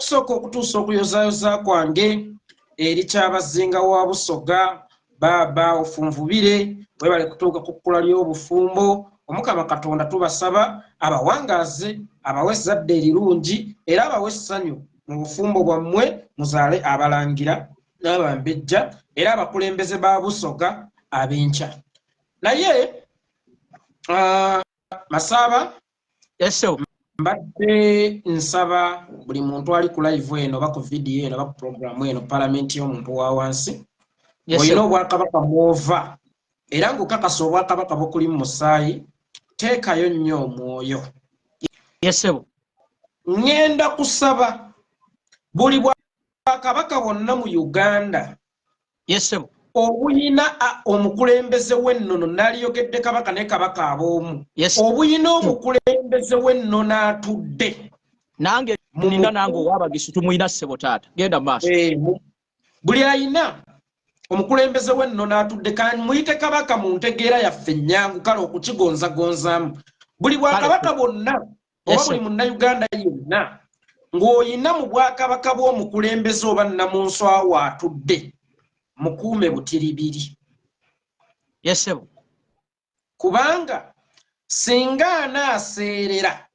Okusooka okutuusa okuyozaayoza kwange eri Kyabazinga wa Busoga, Baaba Ofunvubire, webale kutuuka ku kkula ly'obufumbo. Omukama Katonda tubasaba abawangaaze, abawe ezzadde erirungi era abawe essanyu mu bufumbo bwammwe, muzaale abalangira n'abambejja era abakulembeze ba Busoga ab'enkya. Naye Masaaba, mbadde nsaba buli muntu ali ku live eno oba ku vidiyo eno oba ku puroguramu eno, palamenti y'omuntu wa wansi, olina obwakabaka mwova era ng'okakasa obwakabaka bukuli mu musaayi, teekayo nnyo omwoyo. Yesebo. Ŋŋenda kusaba buli bwakabaka bwonna mu Uganda yesebo obuyina omukulembeze w'ennono, naliyogedde kabaka naye kabaka ab'omu, obuyina omukulembeze w'ennono atudde. Nange nina, nange owabagisu tumuyina. Ssebo taata, genda maaso. Eh, buli ayina omukulembeze w'ennono atudde, muyite kabaka mu ntegeera yaffe ennyangu, kale okukigonzagonzaamu, buli bwakabaka bwonna oba buli munnayuganda yenna ng'oyina mu bwakabaka bw'omukulembeze oba nnamunswawo atudde, mukuume butiribiri. Yesebo. Kubanga singa anaaseerera,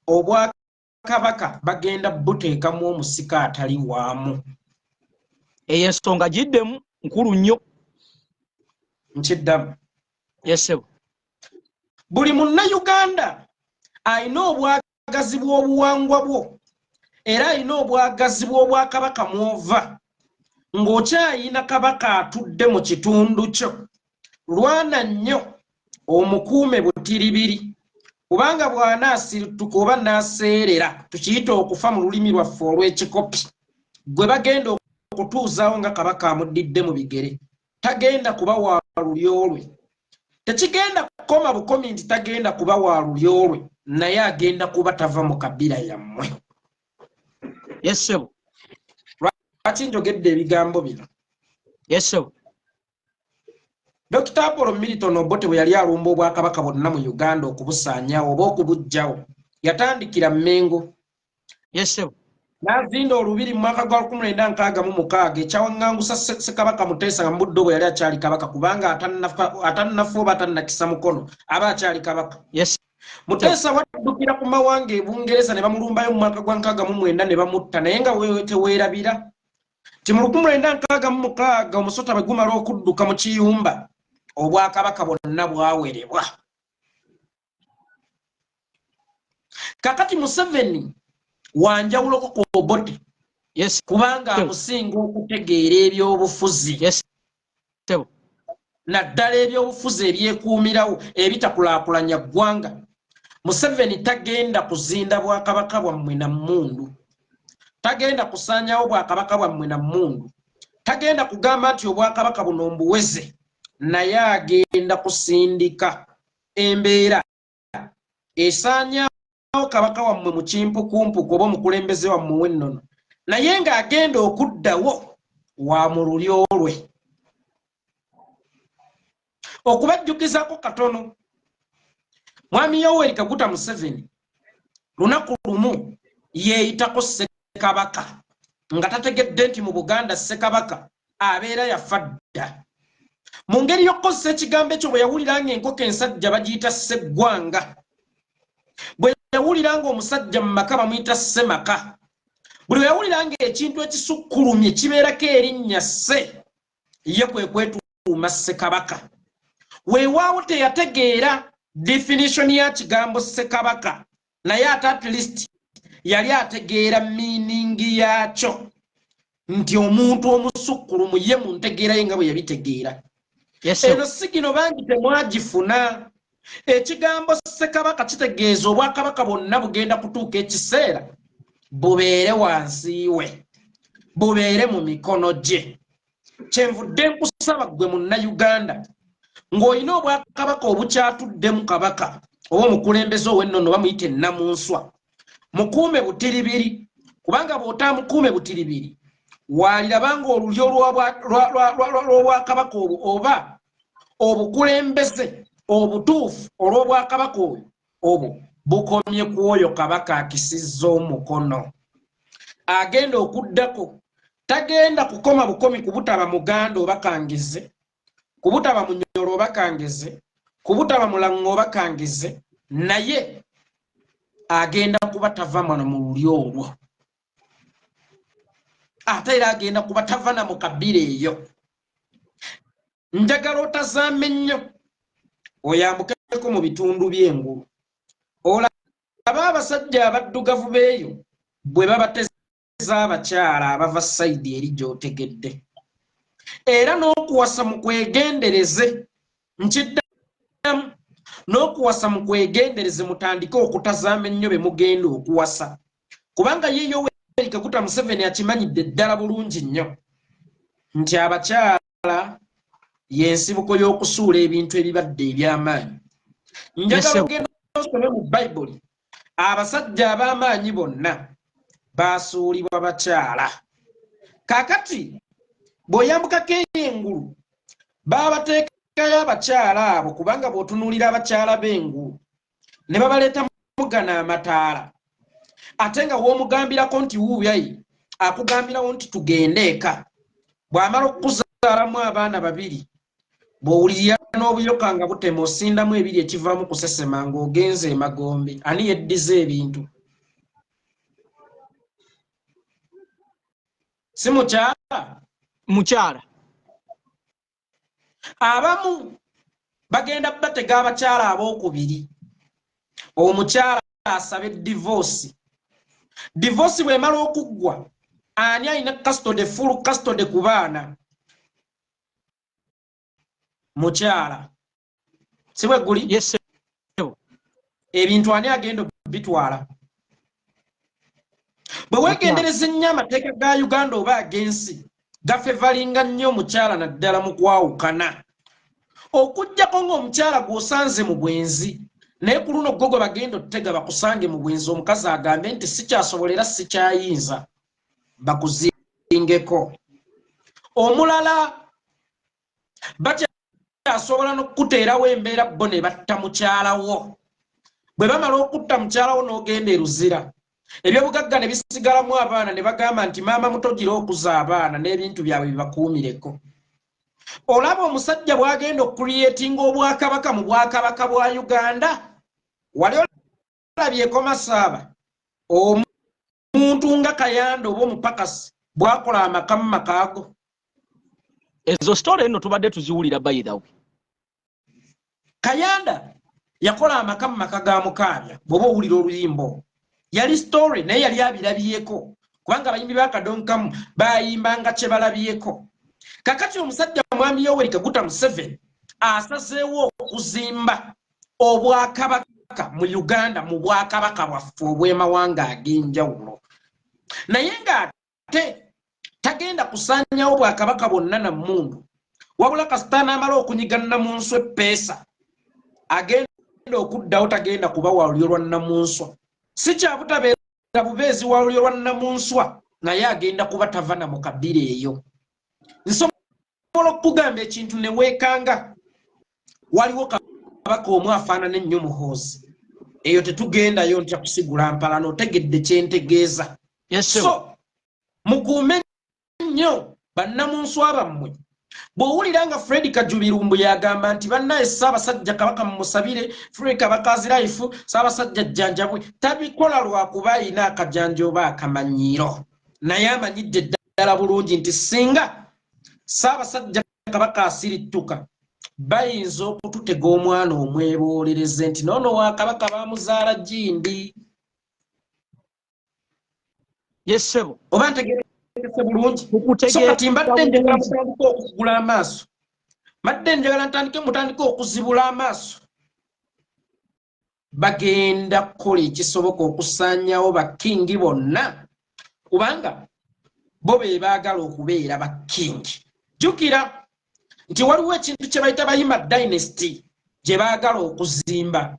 obwakabaka bagenda buteekamu omusika atali waamu. Eyo ensonga giddemu, nkulu nnyo. Nkiddamu. Yesebo. Buli munnayuganda alina obwagazi bw'obuwangwa bwo era alina obwagazi bw'obwakabaka mwova, ng'okyayina kabaka atudde mu kitundu kyo, lwana nnyo omukuume butiribiri, kubanga bw'anaasirituka oba n'aseerera, tukiyite okufa mu lulimi lwaffe olw'ekikopi, gwe bagenda okutuuzaawo nga kabaka amuddidde mu bigere tagenda kuba wa lulyo lwe. Tekigenda kukoma bukomi nti tagenda kuba wa lulyo lwe, naye agenda kuba tava mu kabira yammwe. Yesebo. Lwaki njogedde ebigambo bino? Yesebo. Dr Apollo Milton Obote bwe yali alumba obwakabaka bwonna mu Uganda okubusaanyawo oba okubuggyawo, yatandikira Mmengo. Yesebo. N'azinda olubiri mu mwaka gwa 1966 ekyawaŋŋangusa Ssekabaka Muteesa, nga mu budde obwo yali akyali kabaka, kubanga atannafa oba atannakisa mukono aba akyali kabaka. Muteesa waddukira ku mawanga e Bungereza ne bamulumbayo mu mwaka gwa 69 ne bamutta, naye nga teweerabira nti mu 1966 omusota bwe gumala okudduka mu kiyumba, obwakabaka bwonna bwawerebwa. Kakati Museveni wanjawuloko ku Obote kubanga amusinga okutegeera ebyobufuzi, naddala ebyobufuzi ebyekuumirawo ebitakulaakulanya ggwanga. Museveni tagenda kuzinda bwakabaka bwammwe na mmundu, tagenda kusaanyawo bwakabaka bwammwe na mmundu, tagenda kugamba nti obwakabaka buno mbuweze, naye agenda kusindika embeera esaanyaawo kabaka wammwe mu kimpukumpuku oba omukulembeze wammwe w'ennono, naye ng'agenda okuddawo wa mu lulyo lwe. Okubajjukizako katono, Mwami Yoweri Kaguta Museveni lunaku lumu yeeyitako ssekabaka nga tategedde nti mu Buganda ssekabaka abeera yafa dda. Mu ngeri y'okukozesa ekigambo ekyo, bwe yawulira ng'enkoko ensajja bagiyita sseggwanga, bwe yawulira ng'omusajja mu maka bamuyita ssemaka, buli bwe yawulira ng'ekintu ekisukkulumye kibeerako erinnya sse, ye kwe kwetuuma ssekabaka. Weewaawo teyategeera definition ya kigambo ssekabaka, naye ate at least yali ategeera meaning yaakyo, nti omuntu omusukkulumu ye mu ntegeera ye nga bwe yabitegeera. Eno sigino bangi temwagifuna. Ekigambo ssekabaka kitegeeza obwakabaka bwonna bugenda kutuuka ekiseera bubeere wansi we, bubeere mu mikono gye. Kyenvudde nkusaba ggwe munnayuganda ng'olina obwakabaka obukyatuddemu kabaka oba omukulembeze ow'ennono, bamuyita ennamunswa, mukuume butiribiri, kubanga bw'otaamukuume butiribiri, waaliraba ng'olulyo lw'obwakabaka obwo oba obukulembeze obutuufu olw'obwakabaka oyo obwo Bukomye ku oyo kabaka akisizza omukono. Agenda okuddako tagenda kukoma bukomi ku butaba muganda oba kangeze, ku butaba munyoro oba kangeze, ku butaba mulaŋŋo oba kangeze, naye agenda kuba tava mwana mu lulyo olwo, ate era agenda kuba tava na mu kabira eyo. Njagala otazaame nnyo, oyambukeko mu bitundu by'engulu, olabe abasajja abaddugavu b'eyo bwe babateza abakyala abava side eri gy'otegedde. Era n'okuwasa mu kwegendereze, nkiddamu, n'okuwasa mu kwegendereze, mutandike okutazaama ennyo be mugenda okuwasa, kubanga ye Yoweri Kaguta Museveni akimanyidde ddala bulungi nnyo nti abakyala y'ensibuko y'okusuula ebintu ebibadde eby'amaanyi. Njagala ogenda osome mu Bayibuli, abasajja ab'amaanyi bonna baasuulibwa bakyala. Kaakati bw'oyambukako ey'engulu, baabateekayo abakyala abo, kubanga bw'otunuulira abakyala b'engulu ne babaleeta mugana amataala, ate nga w'omugambirako nti wuuyayi, akugambirawo nti tugende eka. Bw'amala okukuzaalamu abaana babiri, bw'owulirira n'obuyoka nga butema, osindamu ebiri, ekivaamu kusesema ng'ogenze emagombe. Ani yeddiza ebintu? Si mukyala? Mukyala. Abamu bagenda batega abakyala abookubiri, omukyala asabe divorce. Divorce bw'emala okuggwa, ani alina custody, full custody ku baana? Mukyala, si bwe guli? Yes. Ebintu ani agenda obitwala? Bwe weegendereza ennyo, amateeka ga Uganda oba ag'ensi gafevalinga nnyo omukyala, naddala mu kwawukana, okugjako ng'omukyala gw'osanze mu bwenzi. Naye ku luno gwo gwe bagenda otutega, bakusange mu bwenzi, omukazi agambe nti sikyasobola era sikyayinza, bakuzingeko omulala. Bakyasobola n'okukuteerawo embeera bo ne batta mukyalawo. Bwe bamala okutta mukyalawo, n'ogenda eruzira, ebyobugagga ne bisigalamu abaana, ne bagamba nti maama muto gira okuza abaana n'ebintu byabwe bibakuumireko. Olaba omusajja bw'agenda okucreatinga obwakabaka mu bwakabaka bwa Uganda. Wali olabyeko masaaba omuntu nga Kayanda oba omupakasi bw'akola amaka mu makaago? Ezo story eno tubadde tuziwulira, by the way. Kayanda yakola amaka mu maka ga Mukaabya. Bw'oba owulira oluyimba, yali story, naye yali abirabyeko, kubanga abayimbi ba Kadonkamu bayimbanga kye balabyeko. Kakati omusajja mwami Yoweri Kaguta Museveni asazeewo okuzimba obwakabaka mu Uganda, mu bwakabaka bwaffe obw'emawanga ag'enjawulo, naye ng'ate tagenda kusaanyawo bwakabaka bwonna na mmundu, wabula kasita anaamala okunyiga Nnamunswa eppeesa, agenda okuddawo tagenda kuba wa lulyo lwa Nnamunswa. Si kyabutabeera bubeezi wa lulyo lwa Nnamunswa, naye agenda kuba tava na mu kabira eyo. Nsobola okukugamba ekintu ne weekanga waliwo kabaka omu afaanana ennyo Muhoozi. Eyo tetugendayo, ntya kusigula mpalana, otegedde kyentegeeza. So mukuume nnyo bannamunswa bammwe. Bw'owulira nga Fred Kajubirumbu yagamba nti bannaye Ssaabasajja Kabaka mumusabire, Fred Kabaka aziraifu, Ssaabasajja jjanjabwe, tabikola lwakuba ayina akajanja oba akamanyiiro, naye amanyidde ddala bulungi nti singa Ssaabasajja Kabaka asirittuka, bayinza okututega omwana omweboolereze nti noono wa kabaka bamuzaala gindi. Yes ssebo. Oba ntegerekese bulungi? So kati mbadde njagala mutandike okugula amaaso, mbadde njagala ntandike mutandike okuzibula amaaso. Bagenda kukola ekisoboka okusaanyawo bakingi bonna, kubanga bo be baagala okubeera bakingi. Jjukira nti waliwo ekintu kye bayita Bahima dynasty gye baagala okuzimba.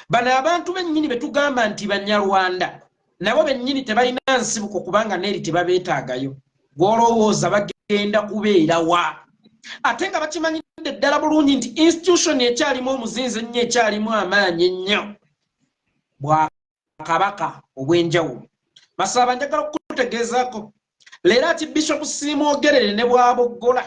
Bano abantu bennyini be tugamba nti Banyarwanda, nabo bennyini tebalina nsibuko, kubanga neeri tebabeetaagayo. Gw'olowooza bagenda kubeera wa, ate nga bakimanyidde ddala bulungi nti institution ekyalimu omuzinzi ennyo, ekyalimu amaanyi ennyo? Bwakabaka obw'enjawulo. Masaaba, njagala okukutegeezaako leero ati Bishop Simwogerere ne bwaboggola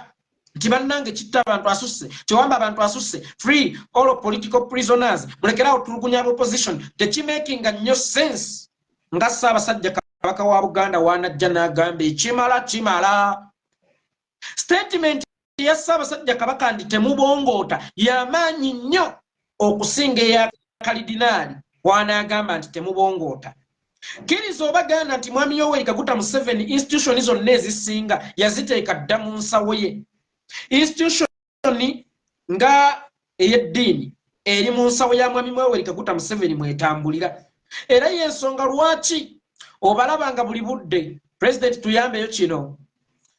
nti bannange kitta abantu asusse, kiwamba abantu asusse, free all political prisoners, mulekerawo tulugunya opposition, tekimakinga nnyo sense nga Ssaabasajja Kabaka wa Buganda wanajja n'agamba ekimala kimala. Statement ya Ssaabasajja Kabaka nti temubongoota yamaanyi nnyo okusinga eya kalidinaali wanaagamba nti temubongoota. Kkiriza oba ganda nti Mwami Yoweri Kaguta Museveni institution zonna ezisinga yaziteeka dda mu nsawo ye. Institution nga ey'eddiini eri mu nsawo ya Mwami Yoweri Kaguta Museveni mwetambulira, era yensonga lwaki obalaba nga buli budde, "President, tuyambeyo kino,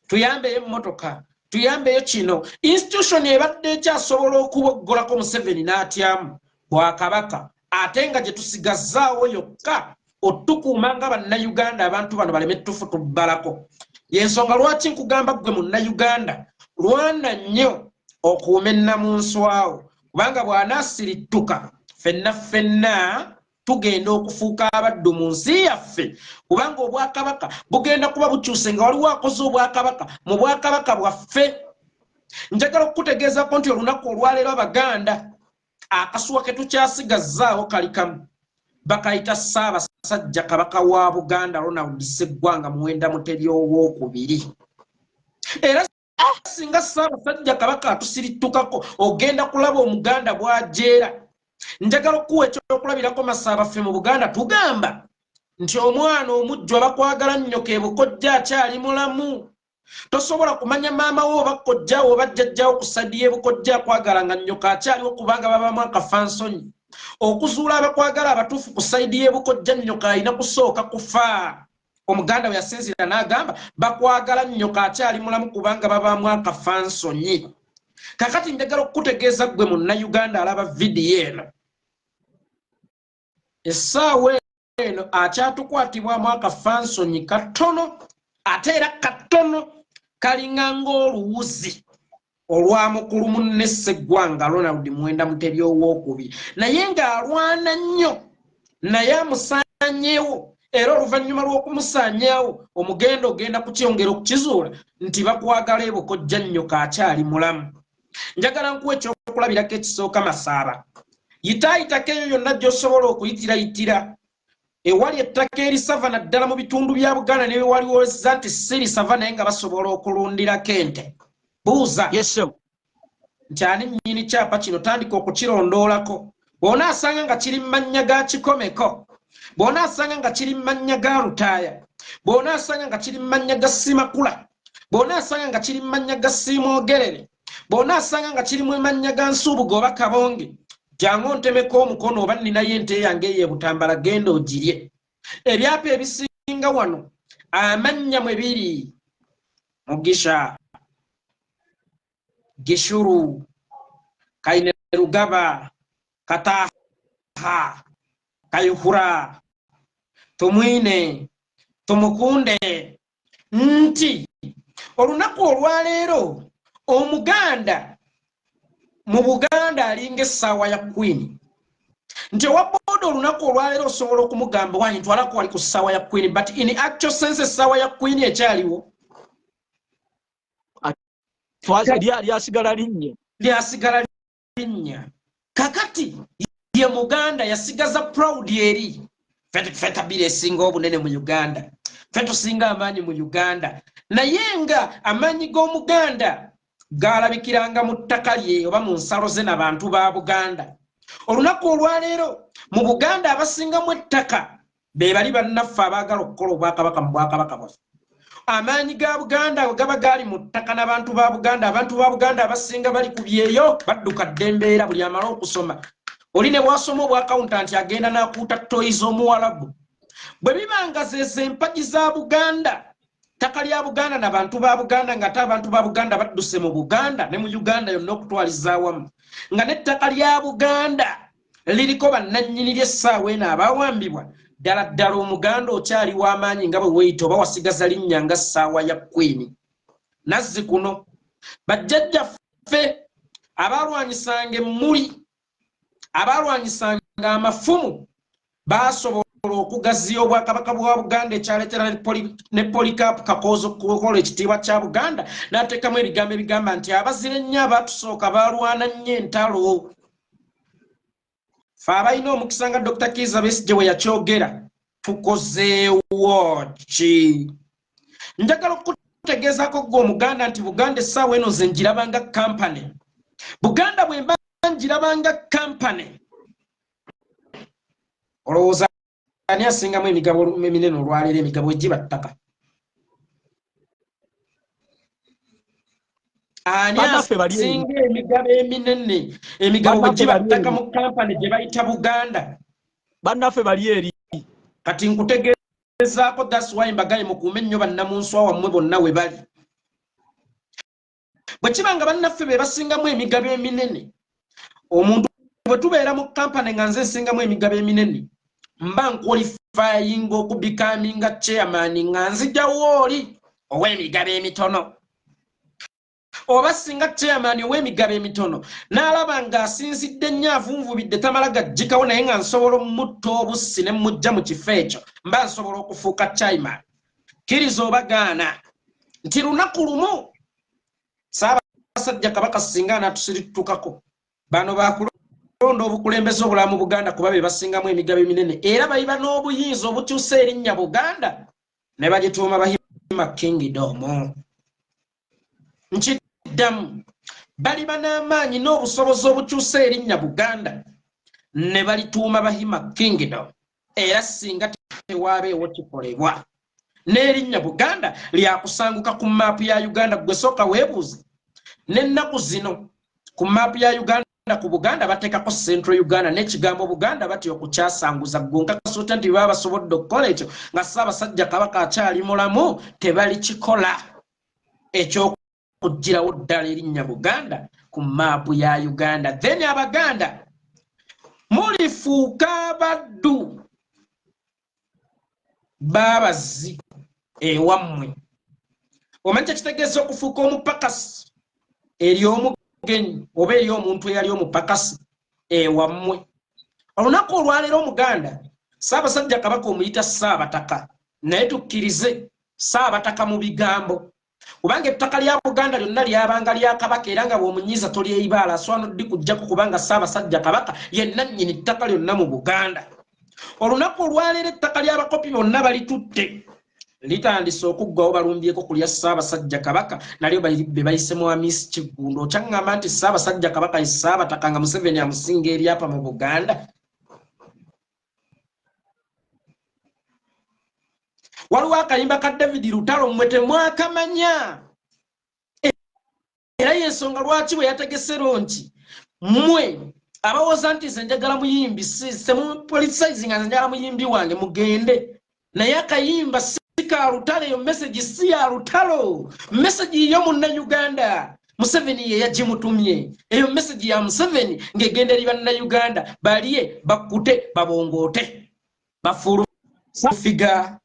tuyambeyo emmotoka, tuyambeyo kino." Institution ebadde ekyasobola okuboggolako Museveni n'atyamu bwakabaka, ate nga gye tusigazaawo yokka otukuuma nga Bannayuganda, abantu bano baleme tufu tubbalako. Yensonga lwaki nkugamba ggwe Munnayuganda, lwana nnyo okuuma ennamunswawo, kubanga bw'anaasirittuka ffenna ffenna tugenda okufuuka abaddu mu nsi yaffe, kubanga obwakabaka bugenda kuba bukyuse nga waliwo akoze obwakabaka mu bwakabaka bwaffe. Njagala okukutegeezako nti olunaku olwaleero Abaganda akasuwa ke tukyasigazzaawo kali kamu, bakayita Ssaabasajja Kabaka wa Buganda Ronald Sseggwanga Muwenda Mutebi Owookubiri. Era singa Ssaabasajja Kabaka atusirittukako, ogenda kulaba Omuganda bw'ajeera. Njagala okuwa ekyokulabirako, Masaabaffe mu Buganda tugamba nti omwana omujjwa bakwagala nnyo ke bukojja akyali mulamu. Tosobola kumanya maama wo oba kojjawo oba jjajjawo ku side y'ebukojja akwagala nga nnyoko akyaliwo, kubanga babamu akafansonyi. Okuzuula abakwagala abatuufu ku side y'ebukojja, nnyoko alina kusooka kufa. Omuganda we yasinziira n'agamba bakwagala nnyoko akyali mulamu, kubanga babaamu akafansonyi. Kakati njagala okukutegeeza ggwe Munnayuganda alaba vidiyo eno essaawa eno, akyatukwatibwamu akafansonyi katono, ate era katono kalinga ng'oluwuzi olwa mukulu munne Sseggwanga Ronald Mwenda Mutebi Owookubiri, naye ng'alwana nnyo naye amusaanyeewo. Era oluvannyuma lw'okumusaanyaawo, omugendo ogenda kukyongera okukizuula nti bakwagala ebukojja nnyo kaakyali mulamu. Njagala nkuwa ekyokulabirako ekisooka, Masaaba. Yitaayitako eyo yonna gy'osobola okuyitirayitira ewali ettaka erisava, naddala mu bitundu bya Buganda newewaliwozza nti si lisava naye nga basobola okulundirako ente. Buuza nti ani nnyini kyapa kino, tandika okukirondoolako. Bw'onaasanga nga kiri mu mannya ga Kikomeko, bw'onaasanga nga kiri mu mannya ga Lutaaya, bw'onaasanga nga kiri mu mannya ga Simakula, bw'onaasanga nga kiri mu mannya ga Siimwogerere, bw'onaasanga nga kiri mu mannya ga Nsuubuga oba Kabonge, jangu ontemeko omukono oba nninayo ente yange eyo ebutambala, genda ogirye. Ebyapa ebisinga wano amannya mwe biri Mugisha, Gishuru, Kainerugaba, Kataha, Kayihura, Tumwine, Tumukunde, nti olunaku olwaleero Omuganda mu Buganda alinga essaawa ya Queen, nti owa booda olunaku olwaleero osobola okumugamba wanyi ntwalako wali ku ssaawa ya Queen, but in actual sense essaawa ya Queen ekyaliwo? Lyasigala linnya. Lyasigala linnya. Kakati ye Muganda yasigaza proud eri ffe kabira esinga obunene mu Uganda, ffe tusinga amaanyi mu Uganda, naye nga amaanyi g'Omuganda galabikiranga mu ttaka lye oba mu nsalo ze nabantu ba Buganda. Olunaku olwaleero mu Buganda abasingamu ettaka be bali bannaffe abaagala okukola obwakabaka mu bwakabaka bwaffe. Amaanyi ga Buganda gaba gaali mu ttaka n'abantu ba Buganda. Abantu ba Buganda abasinga bali ku byeyo, badduka dda embeera. Buli amala okusoma, oli ne bwasoma obwakawuntanti, agenda n'akuuta toyi z'Omuwalabu. Bwe biba nga zezo empagi za Buganda, ttaka lya Buganda nabantu ba Buganda, nga ate abantu ba Buganda badduse mu Buganda ne mu Uganda yonna okutwaliza awamu, nga n'ettaka lya Buganda liriko bannannyini ly'essaawa eno abawambibwa, ddala ddala Omuganda okyali w'amaanyi nga bwe weeyita, oba wasigaza linnya nga ssaawa ya Queen? Nazzi kuno bajjajjaffe abalwanyisanga emmuli, abalwanyisanga amafumu. Basobola okugaziya obwakabaka bwa Buganda, ekyaleetera ne Polycarp Kakooza okukola Ekitiibwa kya Buganda, n'ateekamu ebigambo ebigamba nti abazira ennyo abaatusooka baalwana nnyo entalo. Fe abalina omukisa nga Dr Kiiza Besigye we yakyogera, tukozeewo ki? Njagala okutegeezaako gwe Omuganda nti Buganda essaawa eno nze njirabanga kampany. Buganda bwe mba njirabanga kampany, olowooza ani asingamu emigabo eminene olwaleero? Emigabo egiba ttaka. Ani asinga emigabo eminene? Emigabo bwe giba ttaka mu kampany gye bayita Buganda. Bannaffe bali eri. Kati nkutegeezaako, that's why mbagaye mukuume nnyo bannamunswa wammwe bonna we bali. Bwe kiba nga bannaffe be basingamu emigabo eminene, omuntu bwe tubeera mu kampany nga nze nsingamu emigabo eminene, mba nqualifyinga okubecominga chairman, nga nzijawo oli ow'emigabo emitono. Oba singa chairman ow'emigabo emitono n'alaba ng'asinzidde nnyo, avunvubidde, tamala gajjikawo, naye nga nsobola omutta obussi ne mujja mu kifo ekyo, mba nsobola okufuuka chairman. Kkiriza obagaana nti lunaku lumu Ssaabasajja Kabaka singa anaatusiritukako, bano bakulonda obukulembeze obulala mu Buganda, kuba be basingamu emigabo eminene, era baliba n'obuyinza obukyusa erinnya Buganda ne bagituuma Bahima Kingdom. Nkiddamu, baliba n'amaanyi n'obusobozi obukyusa erinnya Buganda ne balituuma Bahima Kingdom. Era singa tewaabeewo kikolebwa, n'erinnya Buganda lyakusanguka ku maapu ya Uganda. Gwe sooka weebuuze, n'ennaku zino ku maapu ya Uganda ku Buganda bateekako Central Uganda, n'ekigambo Buganda batya okukyasanguza. Gwe nkakasuuta nti baba basobodde okukola ekyo nga Ssaabasajja Kabaka akyali mulamu, tebalikikola ekyokuggyirawo ddala erinnya Buganda ku maapu ya Uganda. Then Abaganda mulifuuka abaddu baabazzi ewammwe. Omanyi kyekitegeeza okufuuka omupakasi eri omugenyi oba eri omuntu eyali omupakasi ewammwe? Olunaku olwaleero Omuganda, Ssaabasajja Kabaka omuyita Ssaabataka, naye tukkirize Ssaabataka mu bigambo, kubanga ettaka lya Buganda lyonna lyabanga lya Kabaka, era nga bw'omunyiiza tolyeyibaala, aswana oddi kujjako, kubanga Ssaabasajja Kabaka yenna nnyini ttaka lyonna mu Buganda. Olunaku olwaleero ettaka ly'abakopi bonna balitutte, litandise okuggwawo. Balumbyeko kulya Ssaabasajja Kabaka, nalyo be bayise mu Amisi Kiggundu. Okyaŋŋamba nti Ssaabasajja Kabaka ye Ssaabataka nga Museveni amusinga ebyapa mu Buganda? Waliwo akayimba ka David Lutalo, mmwe temwakamanya, era yensonga lwaki bwe yategese launch, mmwe abawooza nti nze njagala muyimbi, temupoliticize nga nze njagala muyimbi wange, mugende. Naye akayimba si ka Lutalo, eyo message si ya Lutalo. Message yo Munnayuganda, Museveni ye yagimutumye. Eyo message ya Museveni ng'egenda eri Bannayuganda balye, bakkute, babongoote, bafuulufiga.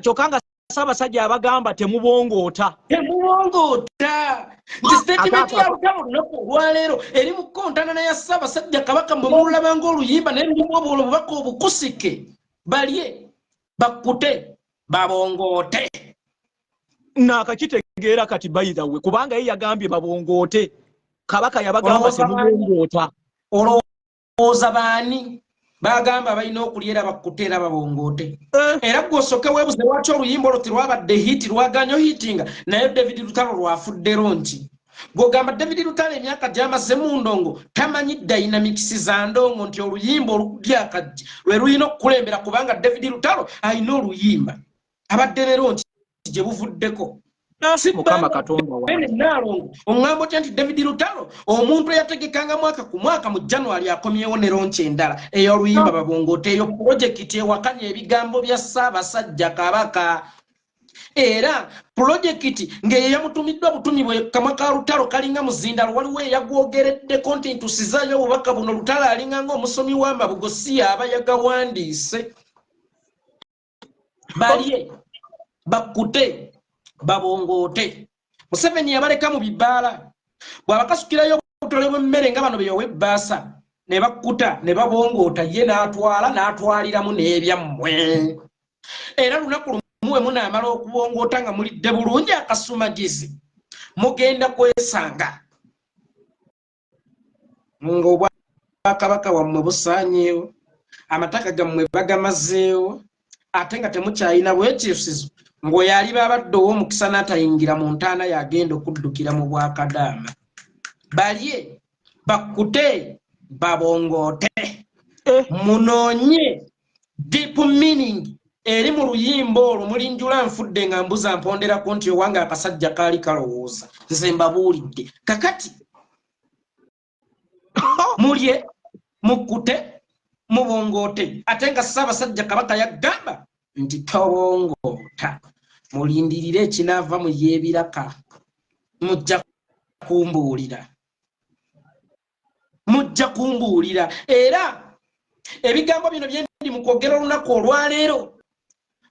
Kyokka nga Ssaabasajja abagamba temubongoota. Temubongoota, nti statement ya Lutalo olunaku olwaleero eri mu kontana naya Ssaabasajja Kabaka. Mwe mululaba ng'oluyimba, naye lulimu obwo obubaka obukusike: balye, bakkute, babongoote. Naakakitegeera kati, by the way, kubanga ye yagambye babongoote, Kabaka yabagamba temubongoota. Olowooza baani bagamba balina okulya era bakkute era babongoote? Era gwe osooke weebuze lwaki oluyimba olwo terwabadde hit, lwaganye ohitinga, naye David Lutalo lwafuddero nti gwogamba David Lutalo emyaka gyamaze mu ndongo tamanyi dynamics za ndongo, nti oluyimba oludyakajja lwe lulina okukulembera, kubanga David Lutalo alina oluyimba abadde lero nti gye buvuddeko. Mukama Katonda wange! Naalongo, oŋŋamba otya nti David Lutalo, omuntu eyategekanga mwaka ku mwaka mu January, akomyewo ne launch endala ey'oluyimba babongoote? Eyo pulojekiti ewakanya ebigambo bya Ssaabasajja Kabaka, era pulojekiti ng'eyo yamutumiddwa butumi bwe kamwa ka Lutalo kalinga muzindalo. Waliwo eyagwogereddeko nti ntusizaayo obubaka buno. Lutalo alinga ng'omusomi w'amabugo, si yaaba yagawandiise. Balye, bakkute, babongoote. Museveni yabaleka mu bibaala, bw'abakasukirayo obutole bw'emmere nga bano beyawa ebbaasa. Ne bakkuta ne babongoota, ye n'atwala n'atwaliramu n'ebyammwe. Era lunaku lumu we munaamala okubongoota nga mulidde bulungi akasumagizi, mugenda kwesanga ng'obwakabaka wammwe busaanyeewo, amataka gammwe bagamazeewo, ate nga temukyalina bwekyusizo, ng'oyo aliba abadde ow'omukisa n'atayingira mu ntaana yagenda okuddukira mu bwakadaama. Balye, bakkute, babongoote. Munoonye deep meaning eri mu luyimba olwo. Mulinjula nfudde nga mbuza mponderako nti owange akasajja kaali kalowooza. Nze mbabuulidde kakati, mulye, mukkute, mubongoote, ate nga Ssaabasajja Kabaka yagamba nti tobongoota. Mulindirire ekinaava mu yeebiraka, mujja kumbuulira, mujja kumbuulira. Era ebigambo bino byendi mu kwogera olunaku olwaleero,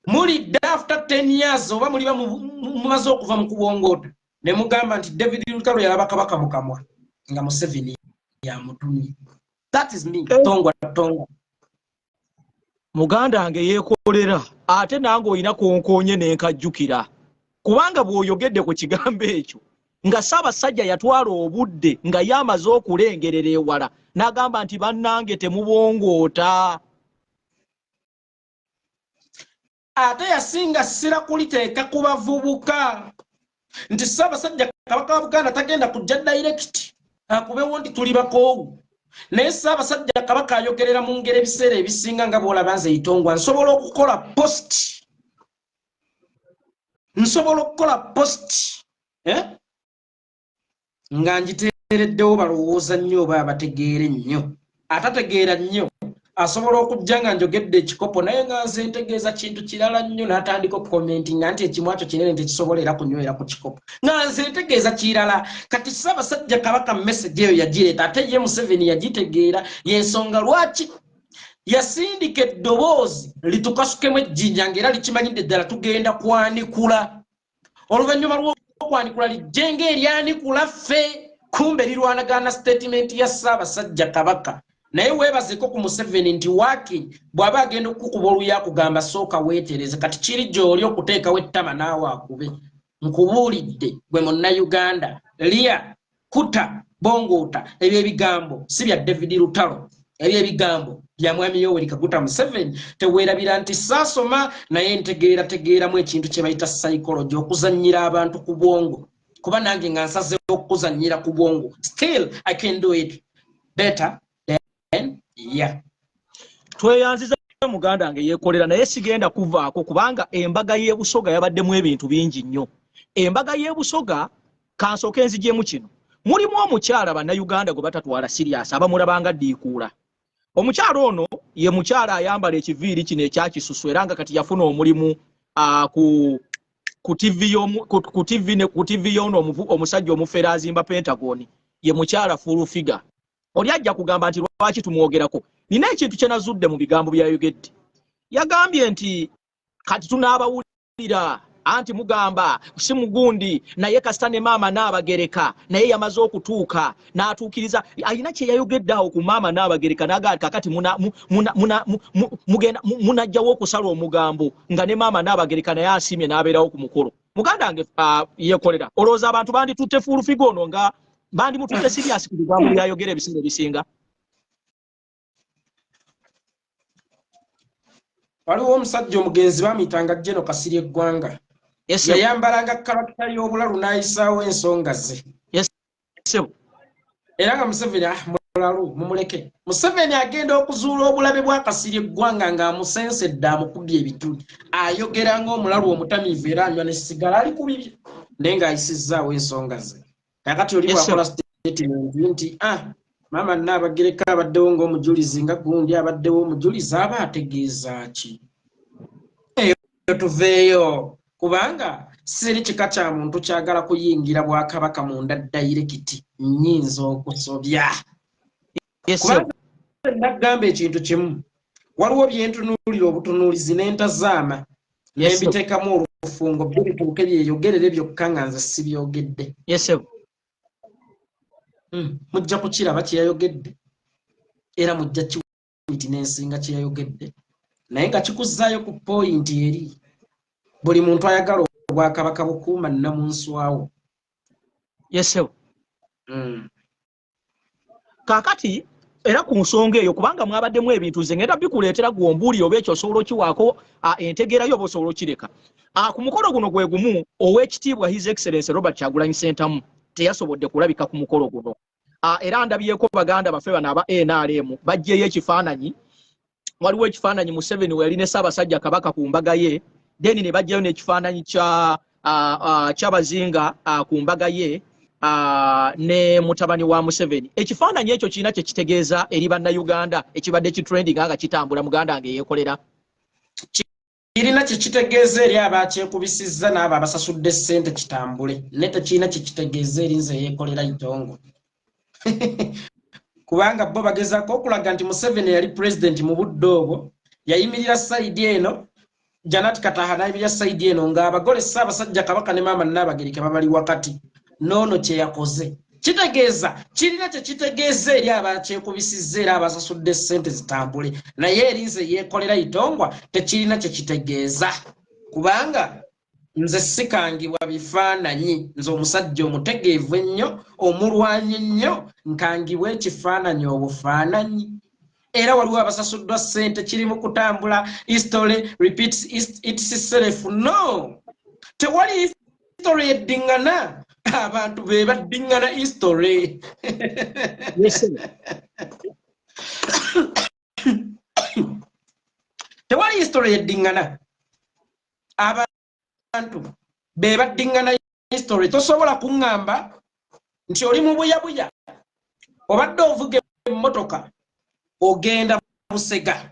mulidde after 10 years oba muliba mumaze okuva mu kubongoota ne mugamba nti David Lutalo yalaba Kabaka mu kamwa nga Museveni yamutumye. That is me. Tongwa tongwa. Muganda wange yeekolera, ate nange olina konkoonye nenkajjukira, kubanga bw'oyogedde ku kigambo ekyo nga Ssaabasajja yatwala obudde nga ye amaze okulengerera ewala n'agamba nti bannange temubongoota. Ate yasinga ssira kuliteeka ku bavubuka nti Ssaabasajja Kabaka wa Buganda tagenda kujja direct akubewo nti tuli bakoowu, naye Ssaabasajja Kabaka ayogerera mu ngeri ebiseera ebisinga nga bw'olaba nze Itongwa nsobola okukola post, nsobola okukola post nga ngiteereddewo balowooza nnyo oba abategeere nnyo. Atategeera nnyo asobola okujja nga njogedde ekikopo, naye nga nze ntegeeza kintu kirala nnyo, n'atandika okukomentinga nti ekimwa kyo kinene tekisobola era kunywera ku kikopo, nga nze ntegeeza kirala. Kati Ssaabasajja Kabaka message eyo yagireeta, ate ye Museveni yagitegeera. Yensonga lwaki yasindika eddoboozi litukasukemu ejjinja, ng'era likimanyidde ddala tugenda kwanikula. Oluvannyuma lw'okwanikula lijjenga eryanikula ffe, kumbe lirwanagana statement ya Ssaabasajja Kabaka. Naye weebazeko ku Museveni nti waaki bw'aba agenda okukukuba oluya akugamba sooka weetereze. Kati kiri gy'oli okuteekawo ettama naawe akube. Nkubuulidde gwe Munnayuganda, lya, kuta, bongoota, ebyo ebigambo si bya David Lutalo, ebyo ebigambo bya Mwami Yoweri Kaguta Museveni. Teweerabira nti saasoma, naye ntegeera tegeeramu ekintu kye bayita psychology, okuzannyira abantu ku bwongo, kuba nange nga nsazeewo okukuzannyira ku bwongo, still I can do it better than, yeah. Tweyanziza muganda wange yeekolera, naye sigenda kuvaako kubanga embaga y'ebusoga yabaddemu ebintu bingi nnyo. Embaga y'ebusoga, kansooke nzigyemu kino, mulimu omukyala Bannayuganda gwe batatwala serious, abamulabanga ddiikuula. Omukyala ono ye mukyala ayambala ekiviiri kino ekyakisusu, era nga kati yafuna omulimu ku TV y'omu ku TV ne ku TV y'ono omusajja omufere azimba Pentagon, ye mukyala Full Figure. Oli ajja kugamba nti lwaki tumwogerako. Nina ekintu kye nazudde mu bigambo byayogedde. Yagambye nti kati tunaabawulira anti mugamba si mugundi, naye kasita ne maama Naabagereka naye yamaze okutuuka n'atuukiriza. Alina kye yayogedde awo ku maama Naabagereka, n'agamba kakati mugenda munajjawo okusala omugambo nga ne maama Naabagereka naye asiimye n'abeerawo ku mukolo. Muganda wange yeekolera, olowooza abantu banditutte Full Figure ono nga bandimututte serious ku bigambo byayogera ebiseera ebisinga? Waliwo omusajja omugenzi bamuyitanga Jeno Kasiri Eggwanga, yayambalanga character y'obulalu n'ayisaawo ensonga ze. Era nga Museveni, ah, mulalu mumuleke. Museveni agenda okuzuula obulabe bwa Kasiri Eggwanga ng'amusensedde, amukubye ebituli, ayogera ng'omulalu omutamiivu era anywa ne sigala ali ku bibye, naye ng'ayisizzaawo ensonga ze. Kakati oli bwakola statement nti ah, maama Nnaabagereka abaddewo ng'omujulizi, nga gundi abaddewo omujulizi, aba ategeeza ki? Eyo tuveeyo, kubanga siri kika kya muntu kyagala kuyingira bwakabaka munda direct, nnyinza okusobya. Kubanga nagamba ekintu kimu, waliwo byentunuulira obutunuulizi n'entazaama nembiteekamu olufungo, byo bituuke byeyogerere byokka nga nze sibyogedde. Mujja kukiraba kyeyayogedde. Era mujja kiwiti n'ensinga kye yayogedde, naye nga kikuzzaayo ku point eri buli muntu ayagala obwakabaka bukuuma nnamunswawo. Yes ssebo. Kaakati era ku nsonga eyo, kubanga mwabaddemu ebintu, nze ngenda bikuleetera gwombuulire oba ekyo osobola okiwaako entegeerayo oba osobola okireka. Ku mukolo guno gwe gumu, Oweekitiibwa His Excellence Robert Kyagulanyi Ssentamu teyasobodde kulabika ku mukolo guno. Era ndabyeko baganda baffe bano aba NRM baggyeyo ekifaananyi. Waliwo ekifaananyi Museveni we yali ne Ssaabasajja Kabaka ku mbaga ye, then ne baggyayo n'ekifaananyi kya Kyabazinga ku mbaga ye ne mutabani wa Museveni. Ekifaananyi ekyo kirina kye kitegeeza eri Bannayuganda ekibadde kitrending nga kitambula, muganda nga eyeekolera? Kirina kye kitegeeza eri abakyekubisizza n'abo abasasudde ssente kitambule, naye tekirina kye kitegeeza eri nze yeekolera itongo, kubanga bo bagezaako okulaga nti Museveni yali pulezidenti mu budde obwo, yayimirira side eno, Janat Kataha n'ayimirira side eno, ng'abagole Ssaabasajja Kabaka ne Maama Nnaabagereka babali wakati. N'ono kye yakoze kitegeeza, kirina kye kitegeeza eri abakyekubisizza era abasasudde ssente zitambule, naye eri nze yeekolera itongwa tekirina kye kitegeeza, kubanga nze sikangibwa bifaananyi. Nze omusajja omutegeevu ennyo, omulwanyi ennyo, nkangibwa ekifaananyi obufaananyi? Era waliwo abasasuddwa ssente, kiri mu kutambula. History repeats itself. No, tewali history eddiŋŋana, abantu be baddiŋŋana history. Yes, sir. Tewali history eddiŋŋana, abantu be baddiŋŋana history. Tosobola kuŋŋamba nti oli mu buyabuya, obadde ovuga emmotoka ogenda Busega,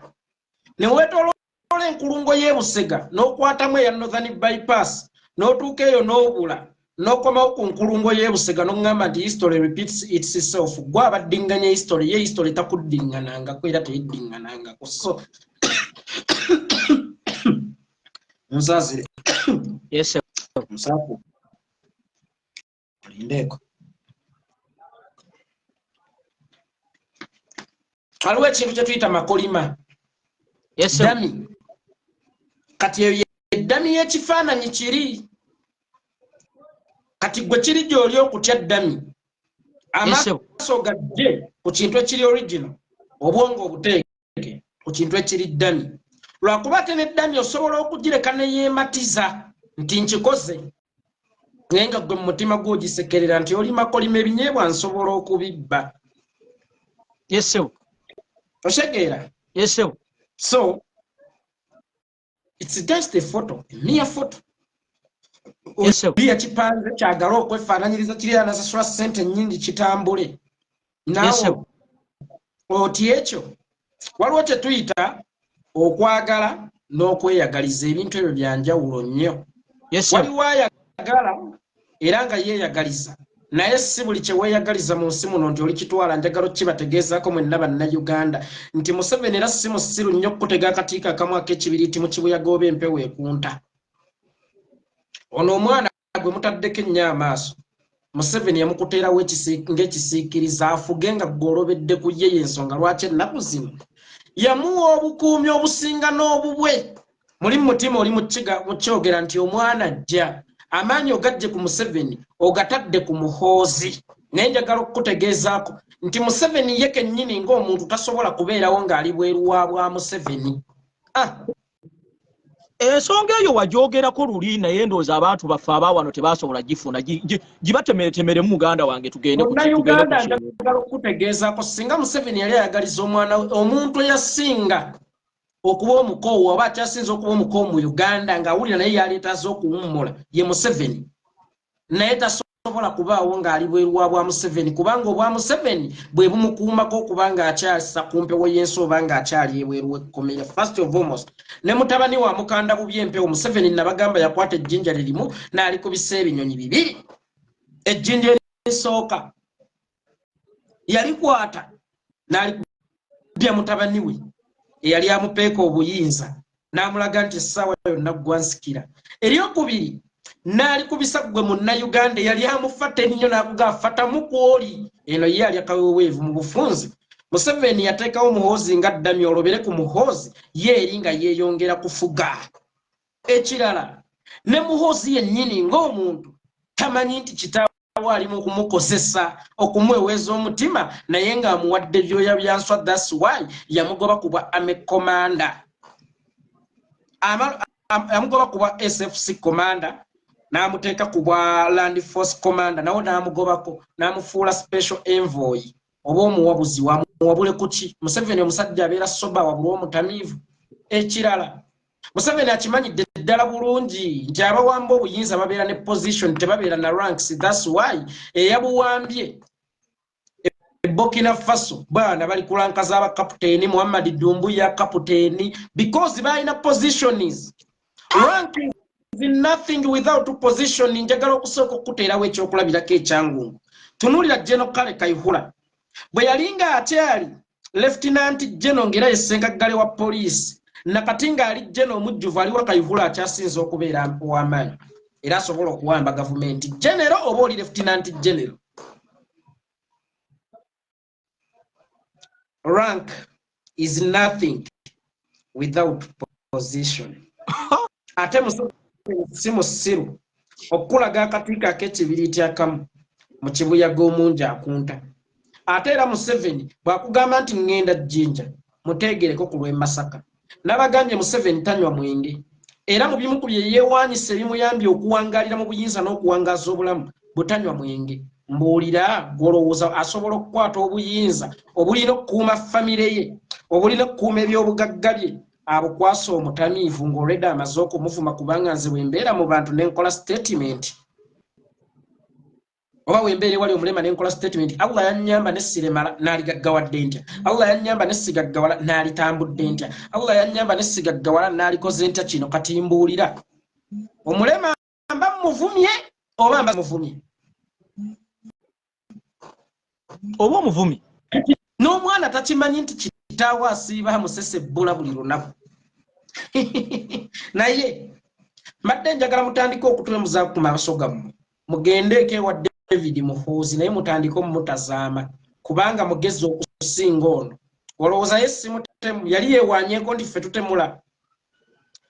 ne weetooloola enkulungo y'e Busega n'okwatamu eya Northern Bypass, n'otuuka eyo n'obula, n'okomawo ku nkulungo y'e Busega, n'oŋŋamba nti history repeats itself. Gwe abaddiŋŋanya history, ye history takuddiŋŋanangako era teyiddiŋŋanangako. So munsaasire. Yes, sir. Musaafu olindeeko, waliwo ekintu kye tuyita makolima. Yes, sir. Dummy. Kati eyo ye dummy y'ekifaananyi kiri. Kati gwe kiri gy'oli okutya dummy. Yes, sir. Amaaso gajje ku kintu ekiri original, obwongo obuteeke ku kintu ekiri dummy, lwakuba ate ne dummy osobola okugireka neyeematiza nti nkikoze, naye nga gwe mu mutima gwogisekerera nti oli makolima, ebinyeebwa nsobola okubibba. Yes, sir. Otegeera? Yes, sir. So it's just a photo, a mere photo. Yes, sir. Oli yakipanze kyagala okwefaananyiriza kiri, anasasula ssente nnyingi kitambule. Yes, sir. Naawe oti ekyo waliwo kye tuyita okwagala n'okweyagaliza, ebintu ebyo byanjawulo nnyo. Yes, sir. Waliwo ayagala era nga yeeyagaliza, naye si buli kye weeyagaliza mu nsi muno nti oli kitwala. Njagala okkibategeezaako mwenna Bannayuganda nti Museveni era si musiru nnyo okukutega akatiiko akamu ak'ekibiriiti mu kibuyaga oba empewo ekunta. Ono omwana gwe mutaddeko ennyo amaaso, Museveni yamukuteerawo ng'ekisiikiriza afuge nga gw'olobedde ku ye. Y'ensonga lwaki ennaku zino yamuwa obukuumi obusinga n'obubwe. Muli mu mutima oli mu kyogera nti omwana ajja, amaanyi ogajje ku Museveni ogatadde ku Muhoozi, naye njagala okukutegeezaako nti Museveni ye kennyini ng'omuntu tasobola kubeerawo ng'ali bweru wa bwa Museveni, ah. Ensonga eyo wagyogerako luli, naye ndowooza abantu baffe abawano tebasobola gifuna. Gibatemeretemeremu muganda wange, tugende ku tugende ku Munnayuganda, kintu. Njagala okukutegeezaako, singa Museveni yali ayagaliza omwana we, omuntu eyasinga okuba omukoowu oba akyasinza okuba omukoowu mu Uganda ng'awulira naye yaleetaze okuwummula ye Museveni, naye tasobola kubaawo ng'ali bweru wa bwa Museveni, kubanga obwa Museveni bwe bumukuumako okuba ng'akyasa ku mpewo y'ensi oba ng'akyali ebweru w'ekkomera. First of almost ne mutabani wa mukanda bubi empewo. Museveni nabagamba yakwata ejjinja lirimu n'alikubisa ebinyonyi bibiri. Ejjinja erisooka yalikwata n'alikubya mutabani we eyali amupeeka obuyinza, n'amulaga nti essaawa yonna gwansikira. Eryokubiri n'alikubisa ggwe Munnayuganda eyali amufata ennyo, n'akuga afatamu kwoli eno ye alya kaweweevu mu bufunzi. Museveni yateekawo Muhoozi nga ddami olobere ku Muhoozi, ye eri nga yeeyongera kufuga. Ekirala, ne Muhoozi yennyini ng'omuntu tamanyi nti kitaawe ali mu kumukozesa okumweweeza omutima, naye ng'amuwadde byoya bya nswa. That's why yamugoba ku bwa army commander, yamugoba ku bwa SFC commander, n'amuteeka ku bwa land force commander, nawo n'amugobako n'amufuula special envoy oba omuwabuzi. Wamuwabule kuki? Museveni omusajja abeera sober, wabula omutamiivu. Ekirala, Museveni akimanyidde ddala bulungi nti abawamba obuyinza babeera ne position, tebabeera na ranks. That's why eyabuwambye Burkina Faso baana bali ku rank z'abakaputeeni, Muhammad Dumbuya kaputeeni, because balina positions. Rank is nothing without position. Njagala okusooka okuteerawo ekyokulabirako ekyangungu. Tunuulira General Kale Kayihura bwe yali ng'akyali Lieutenant General, ng'era ye ssenkaggale wa poliisi, nakati ng'ali General omujjuvu. Aliwa Kayihura akyasinza okubeera ow'amaanyi era asobola okuwamba gavumenti? General oba oli Lieutenant General? Rank is nothing without position. Ate si musiru okukulaga akatiiko ak'ekibiriiti akamu mu kibuyaga omungi akunta. Ate era Museveni bw'akugamba nti ŋŋenda Jjinja, muteegereko ku lw'e Masaka. Nabagambye, Museveni tanywa mwenge, era mu bimu ku bye yeewanyisa ebimuyambye okuwangaalira mu buyinza n'okuwangaaza obulamu, butanywa mwenge. Mbuulira, gw'olowooza asobola okukwata obuyinza obulina okukuuma famire ye, obulina okukuuma ebyobugagga bye, abukwasa omutamiivu ng'olwedde amaze okumuvuma? Kubanga nze bwe mbeera mu bantu nenkola statement, oba wembeera ewali omulema nenkola statement, Allah yanyamba nesiremala, naligaggawadde ntya? Allah yanyamba nesigaggawala, naalitambudde ntya? Allah yanyamba nesigaggawala, naalikoze ntya kino? Kati mbuulira, omulema mba muvumye oba mba muvumye? Oba omuvumi. N'omwana takimanyi nti kitaawe asiiba amusesebbula buli lunaku. Naye mbadde njagala mutandike okutwemuza ku maaso gammwe, mugendeeko ewa David Muhoozi, naye mutandike omumutazaama, kubanga mugezi okusinga ono. Olowooza ye simutemu? Yali yeewanyeeko nti ffe tutemula.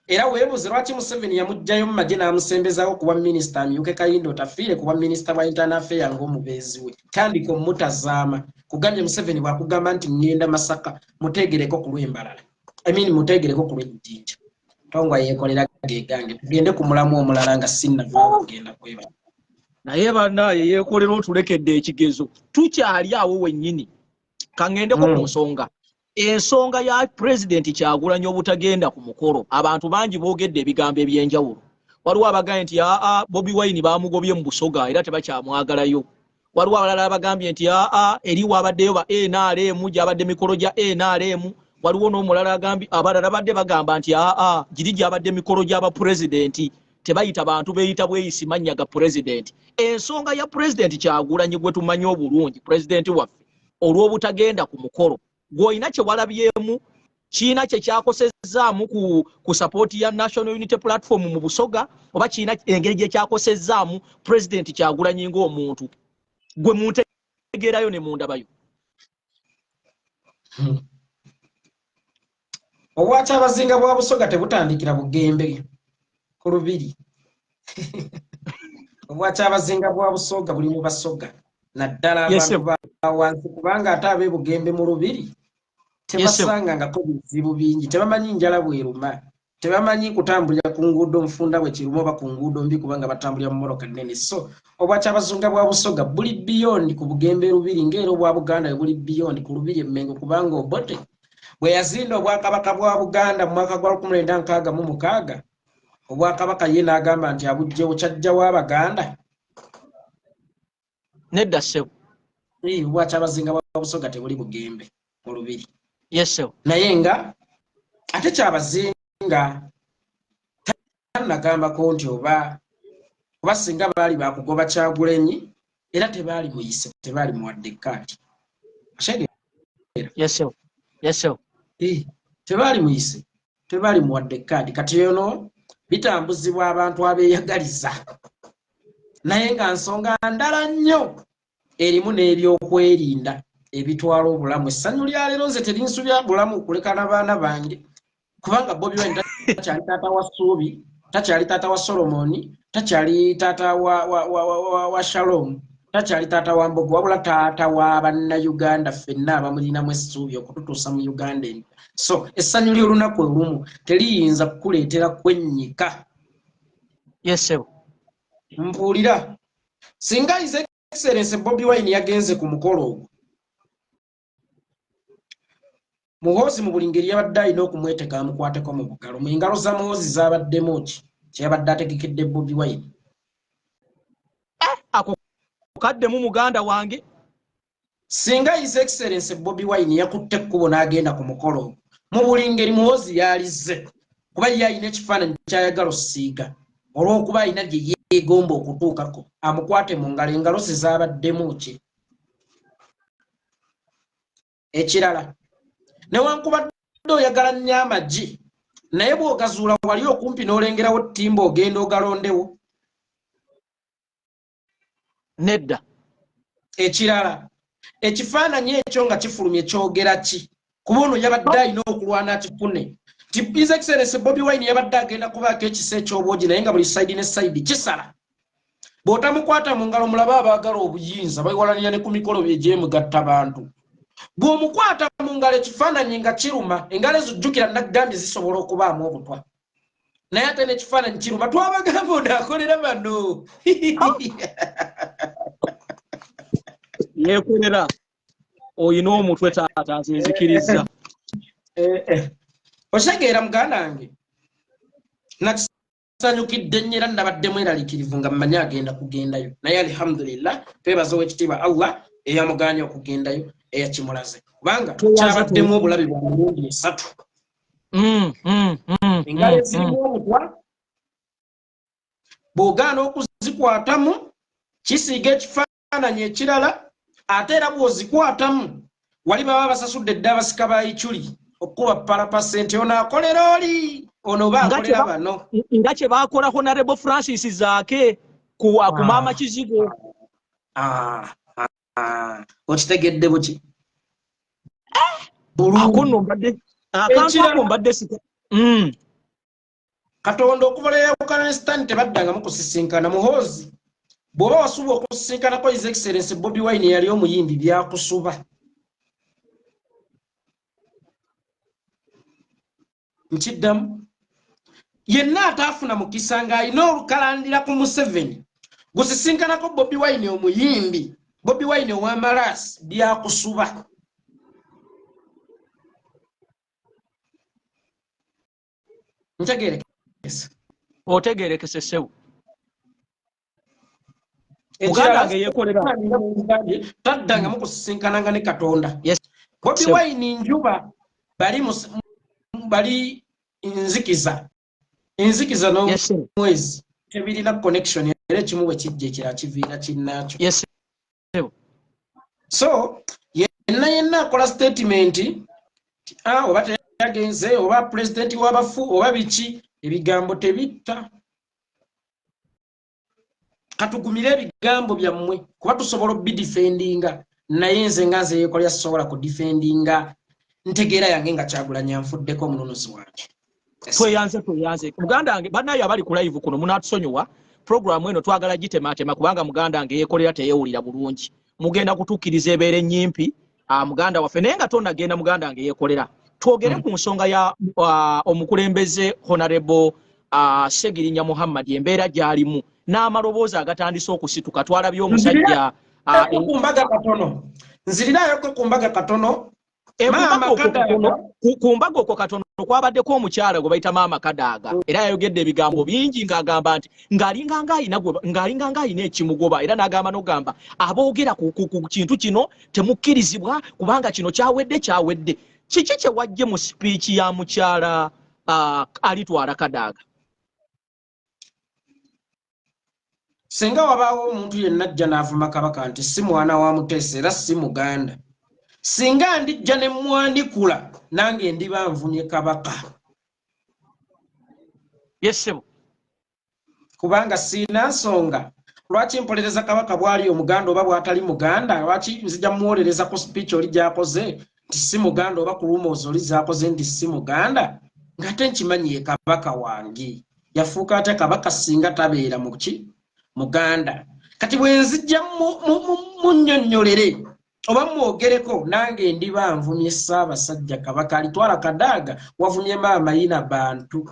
Era weebuze lwaki Museveni yamuggyayo mu magye n'amusembezaako kuba minisita, amyuke Kayindo otafiire kuba minisita bwa internal affair ng'omubeezi we. Tandika omutazaama. Kugambye, Museveni bw'akugamba nti ŋŋenda Masaka, muteegereko ku lw'Embalala, I mean, muteegereko ku lw'Ejjinja. Tongwa yeekolera gegange. Tugende ku mulamu omulala nga sinnavaawo kugenda kweba. Naye bannaaye, yeekolera otulekedde ekigezo. Tukyali awo wennyini, kaŋŋendeko ku nsonga, ensonga ya Pulezidenti Kyagulanyi obutagenda ku mukolo. Abantu bangi boogedde ebigambo ebyenjawulo. Waliwo abagambye nti aa, Bobi Wine bamugobye mu Busoga era tebakyamwagalayo. Waliwo abalala abagambye nti aa, eri wabaddeyo ba NRM, gyabadde mikolo gya NRM. Waliwo n'omulala agambye, abalala badde bagamba nti aa, giri gyabadde mikolo gy'abapulezidenti, tebayita bantu beeyita bweyisi mannya ga pulezidenti. Ensonga ya Pulezidenti Kyagulanyi gwe tumanyi obulungi, pulezidenti waffe, olw'obutagenda ku mukolo, gw'olina kye walabyemu, kiina kye kyakosezzaamu ku support ya National Unity Platform mu Busoga, oba kiina engeri gye kyakosezzaamu Pulezidenti Kyagulanyi ng'omuntu, gwe muntegeerayo ne mundabayo? Obwakyabazinga bwa Busoga tebutandikira Bugembe ku lubiri. Obwakyabazinga bwa Busoga buli mu Basoga, naddala abantu ba wansi, kubanga ate ab'ebugembe mu lubiri tebasangangako bizibu bingi. Tebamanyi njala bweruma, tebamanyi kutambulira ku nguudo nfunda bwe kiruma oba ku nguudo mbi, kubanga batambulira mu mmotoka nnene. So obwakyabazinga bwa Busoga buli beyond ku Bugembe lubiri, ng'era obwa Buganda bwe buli beyond ku lubiri Emmengo, kubanga Obote bwe yazinda obwakabaka bwa Buganda mu mwaka gwa 1966, obwakabaka ye n'agamba nti abuggyewo. Kyajjawo Abaganda? Nedda ssebo. Obwakyabazinga bwa Busoga tebuli Bugembe mu lubiri. Yes ssebo. Naye nga ate kyabazinga tanagambako nti oba singa baali bakugoba Kyagulenyi, era tebaali muyise, tebaali muwadde kaadi. Yes ssebo, yes ssebo. Tebaali muyise, tebaali muwadde kaadi. Kati yono bitambuzibwa abantu abeeyagaliza, naye nga nsonga ndala nnyo erimu n'ebyokwerinda. ebitwala obulamu. Essanyu lya leero nze terinsubya bulamu kulekana baana bange, kubanga Bobi Wine takyali taata wa Ssuubi, takyali taata wa Solomoni, takyali taata wa Shalom, takyali taata wa Mbogo, wabula taata wa bannayuganda ffenna abamulinamu essuubi okututuusa mu Uganda eno. So essanyu ly'olunaku olumu teriyinza kukuleetera kwennyika. Yes, sir. Mpuulira, singa His Excellency Bobi Wine yagenze ku mukolo ogwo, Muhoozi mu buli ngeri yabadde alina okumwetega amukwateko mu bugalo. Mu ngalo za Muhoozi zaabaddemu ki kyeyabadde ategekedde Bobi Wine? Ako kaddemu muganda wange. Singa His Excellency Bobi Wine yakutte ekkubo n'agenda ku mukolo ogwo, mu buli ngeri Muhoozi yalizze, kuba ye alina ekifaananyi ky'ayagala osiiga olw'okuba alina gye yeegomba okutuukako, amukwate mu ngalo. Engalo ze zaabaddemu ki? Ekirala, newankubadde oyagala nnyo amagi, naye bw'ogazuula wali okumpi n'olengerawo ttimba ogenda ogalondewo. Nedda. Ekirala, ekifaananyi ekyo nga kifulumye kyogera ki? Kuba ono yabadde alina okulwana akifune. His Excellency Bobi Wine yabadde agenda kubaako ekisa eky'obwogi, naye nga buli sayidi ne sayidi kisala. Bw'otamukwata mu ngalo, mulabe abaagala obuyinza bawalanira ne ku mikolo egyemugatta bantu. Bw'omukwata mu ngalo ekifaananyi nga kiruma, engalo ezo jjukira nagambye zisobola okubaamu obutwa, naye ate n'ekifaananyi kiruma. Twabagamba ono akolera bano. Yeekolera oyina omutwe taata, nze nzikiriza. Okitegeera muganda wange, nakisanyukidde nnyo era nabadde mweraliikirivu nga mmanyi agenda kugendayo, naye alhamdulillah, twebaza owekitiibwa Allah eyamuganye okugendayo, eyakimulaze, kubanga kyabaddemu obulabe bwa mirundi esatu. Engalo ezirimu obutwa bw'ogaana okuzikwatamu kisiiga ekifaananyi ekirala, ate era bw'ozikwatamu wali baba basasudde dda abasika ba Ichuli okukuba palapasenti, ono akolera oli, ono oba akolera bano. Nga kye baakola Honorable Francis Zaake ku Maama Kizigo. Okitegedde buki? Ako nno mbadde akantu ako mbadde sika. Katonda okuva lwe yawukana ne Sitaani tebaddangamu kusisinkana. Muhoozi, bw'oba wasuba okusisinkanako His Excellency Bobi Wine yali omuyimbi, byakusuba. Nkiddamu, yenna ataafuna mukisa ng'alina olukalandira ku Museveni gusisinkanako Bobi Wine omuyimbi, Bobi Wine ow'amalaasi, byakusuba. Ntegeerekese. Otegeerekese ssebo. Muganda wange yeekolera. Taddangamu kusisinkananga ne Katonda. Bobi Wine njuba, bali nzikiza. Enzikiza n'omwezi tebirina connection, era ekimu bwe kijja ekirala kiviira kinnaakyo. So yenna yenna akola statement oba teyagenze oba pulezidenti w'abafu oba biki, ebigambo tebitta. Katugumire ebigambo byammwe kuba tusobola obidefendinga, naye nze nga nze yeekolera sisobola kudefendinga ntegeera yange nga Kyagulanyi anfuddeko omununuzi wange. Tweyanze, tweyanze muganda wange. Bannaye abali ku live kuno munatusonyiwa, programu eno twagala gitematema kubanga muganda wange yeekolera teyewulira bulungi. Mugenda kutukkiriza ebeera ennyimpi muganda waffe, naye nga tonagenda muganda wange yeekolera, twogere ku nsonga ya omukulembeze Honorable Segirinya Muhammad, embeera gy'alimu n'amaloboozi agatandise okusituka. Twalabye omusajja ku mbaga katono, nzirirayoko ku mbaga katono. Ku mbaga okwo katono kwabaddeko omukyala gwe bayita Maama Kadaaga, era yayogedde ebigambo bingi ng'agamba nti ng'alinga ng'alina ekimugoba, era n'agamba n'ogamba aboogera ku kintu kino temukkirizibwa kubanga kino kyawedde kyawedde. Kiki kye wajje mu sipiiki ya mukyala Alitwala Kadaaga? Singa wabaawo omuntu yenna ajja n'avuma Kabaka nti si mwana wa Muteesa era si Muganda, singa ndijja ne mwanikula nange ndiba nvumye Kabaka. Yes, sebo. Kubanga siina nsonga. Lwaki mpolereza Kabaka bwali Omuganda oba bwatali Muganda? Lwaki nzija muwolereza ku speech oli gyakoze nti si Muganda, oba ku rumors oli zakoze nti si Muganda, ng'ate nkimanyi ye Kabaka wange? Yafuuka atya Kabaka singa tabeera muki Muganda? Kati bwe nzijja munnyonnyolere oba mwogereko, nange ndiba nvumye Ssaabasajja Kabaka. Alitwala Kadaaga, wavumye maama yina bantu,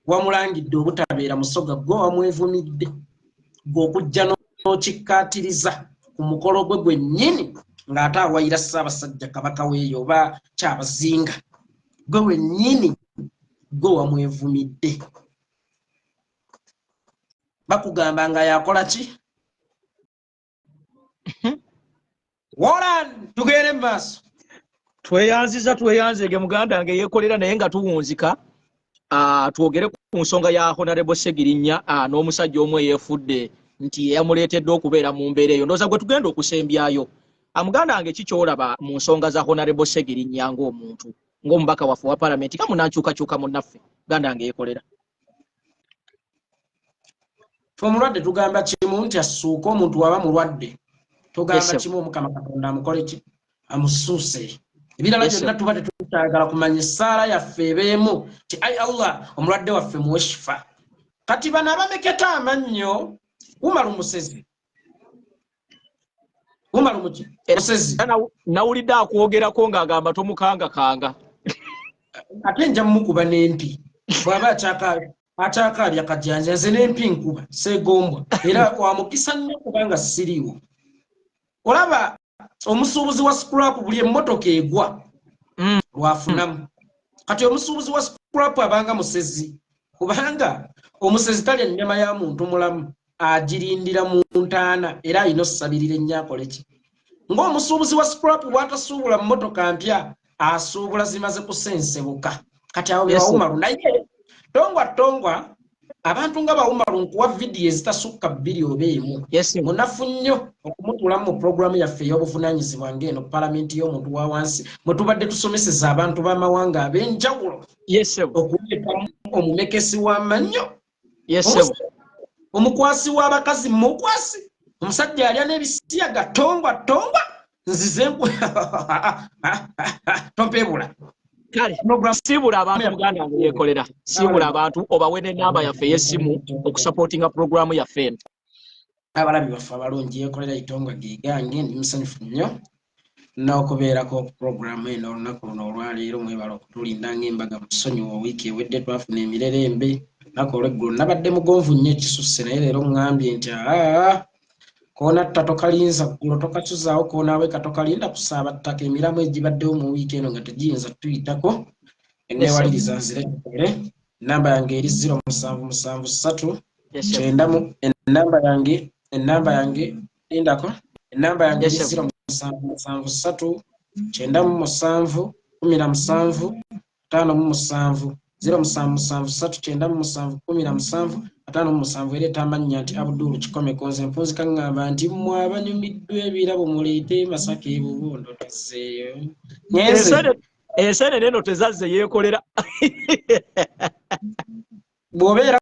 wamulangidde obutabeera Musoga. Gwe wamwevumidde, gwe okujja n'okikkaatiriza ku mukolo gwe gwennyini ng'ate awayira Ssaabasajja Kabaka weeyo oba Kyabazinga, gwe wennyini gwe wamwevumidde. Bakugamba nga yakola ki? Wolan, tugende mu maaso. Tweyanziza, tweyanzege muganda wange yeekolera. Naye nga tuwunzika, twogere ku nsonga ya Honorable Segirinnya n'omusajja omu eyeefudde nti yeyamuleetedde okubeera mu mbeera eyo. Ndowooza gwe tugenda okusembyayo. Muganda wange, kikyolaba mu nsonga za Honorable Segirinnya ng'omuntu, ng'omubaka waffe wa palamenti, nga munankyukakyuka munnaffe, muganda wange yeekolera? Fe omulwadde tugamba kimu nti assuuke. Omuntu waba mulwadde tugamba kimu, Omukama Katonda amukole ki? Amusuuse. Ebirala byonna tuba tetukyagala kumanya. Essaala yaffe ebeemu ti, "Ai Allah, omulwadde waffe muwe shifa." Kati bano abameketa amannyo, Umaru Musezi, Umaru muki Musezi. Nawulidde akwogerako ng'agamba tomukangakanga. Ate nja mumukuba n'empi bw'aba akyakaalya kajanja. Nze n'empi nkuba, seegombwa. Era wamukisa nnyo kubanga siriiwo. Olaba omusuubuzi wa scrap, buli emmotoka egwa lwafunamu. Kati omusuubuzi wa scrap abanga musezi, kubanga omusezi talya ennyama ya muntu mulamu, agirindira mu ntaana, era alina osabirira ennyo akole ki. Ng'omusuubuzi wa scrap bw'atasuubula mmotoka mpya, asuubula zimaze kusensebuka. Kati awo bewawumalu. Naye tongwa tongwa, abantu nga bawumalu, nkuwa vidiyo ezitasukka bbiri oba emu. Munafu nnyo okumutuulamu mu puroguramu yaffe ey'obuvunaanyizibwa ng'eno palamenti y'omuntu wa wansi, mwe tubadde tusomeseza abantu b'amawanga ab'enjawulo, okuleetamu omumekesi w'amannyo, omukwasi w'abakazi, mukwasi omusajja alya n'ebisiyaga. Tongwa tongwa, nzize tompeebula. Kale siibula abantu, muganda wange yeekolera, siibula abantu, obawe n'ennamba yaffe ey'essimu okusupportinga puroguramu yaffe eno. Abalabi baffe abalungi, Yekolera Itonga gegange. Ndi musanyufu nnyo n'okubeerako ku puroguramu eno olunaku luno olwaleero. Mwebala okutulinda ng'embaga musonyiwa. Wiiki ewedde twafuna emirerembe. Olunaku olweggulo nabadde mugonvu nnyo ekisusse, naye leero ŋŋambye nti aa, koonatta tokalinza ggulo, tokasuzaawo, koonaaweka tokalinda kusaaba ttaka. Emiramu egibaddewo mu wiiki eno nga tegiyinza tuyitako, enneewaliriza nzire tukole. Enamba yange eri 0773 90 mu enamba yange lindako, enamba yange eri 0773 97 17 57, 0773 97 17 57. Ereeta amannya nti Abdul Kikomeko. Nze mpunzika ŋŋamba nti mmwe abanyumiddwa ebirabo muleete Masaka ebubondo tazzeeyo. Ensenene eno tezazze, yeekolera. Bw'obeera